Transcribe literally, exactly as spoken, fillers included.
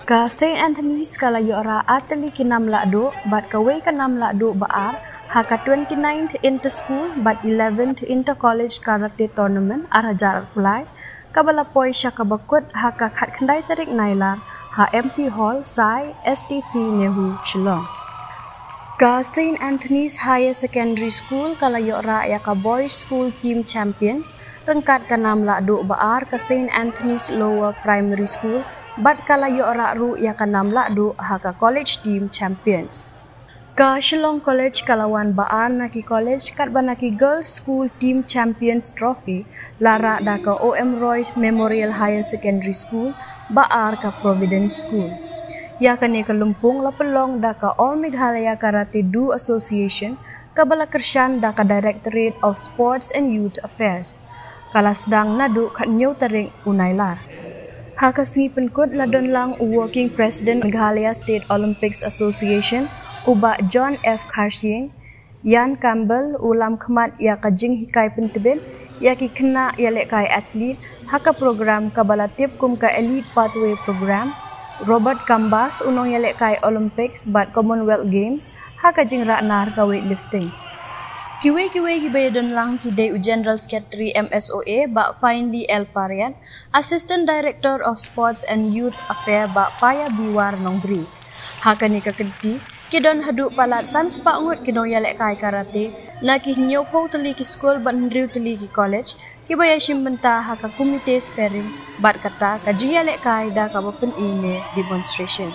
Ka Saint Anthony's ka la ïoh rah ar tylli ki nam lahduh bad kawei ka nam lahduh ba ar ha ka twenty-ninth Inter School bad eleventh Inter College Karate Tournament ar hajar arphew lai, kaba la poi sha kaba kut ha ka khatkhyndai tarik Nailar ha M P Hall, Sai, S T C NEHU, Shillong. Ka Saint Anthony's Higher Secondary School ka la ïoh rah ïa ka Boys School Team Champions ryngkat ka nam lahduh ba ar ka Saint Anthony's Lower Primary School bad ka la ïoh rah ruh ïa ka nam lahduh ha ka College Team Champions. Ka Shillong College ka la wan ba ar na ki college katba na ki Girls School Team Champions Trophy la rah da ka O M Roy Memorial Higher Secondary School, ba ar ka Providence School. Ïa kane ka lympung la pynlong da ka All Meghalaya Karate Do Association, kaba la kyrshan da ka Directorate of Sports and Youth Affairs. Ka la sdang naduh khathynñiew tarik u Nailar. Ha ka sngi pynkut la don lang u Working President Meghalaya State Olympics Association, u Bah John F Kharshing, Ian Campbell, u lam khmat ïa ka jinghikai pyntbit ïa ki khynnah ïalehkai athlete ha ka program kaba la tip kum ka Elite Pathway Program, Robert Kambas, u nongïalehkai Olympics bad Commonwealth Games ha ka jingrah nar ka weightlifting. Kiwei kiwei kiba ïadon lang ki dei u General Secretary M S O A, Bah Finely L Pariat, Assistant Director of Sports and Youth Affair, Bah Paya Biwar Nongbri. Ha kane ka kynti, ki don haduh palat san spah ngut ki nongïalehkai karate na ki hynñiewphew tylli ki skul bad hynriew tylli ki college, kiba ïashim bynta ha ka Kumite Sparring bad kata ka jingïalehkai da kaba pyni ne demonstration.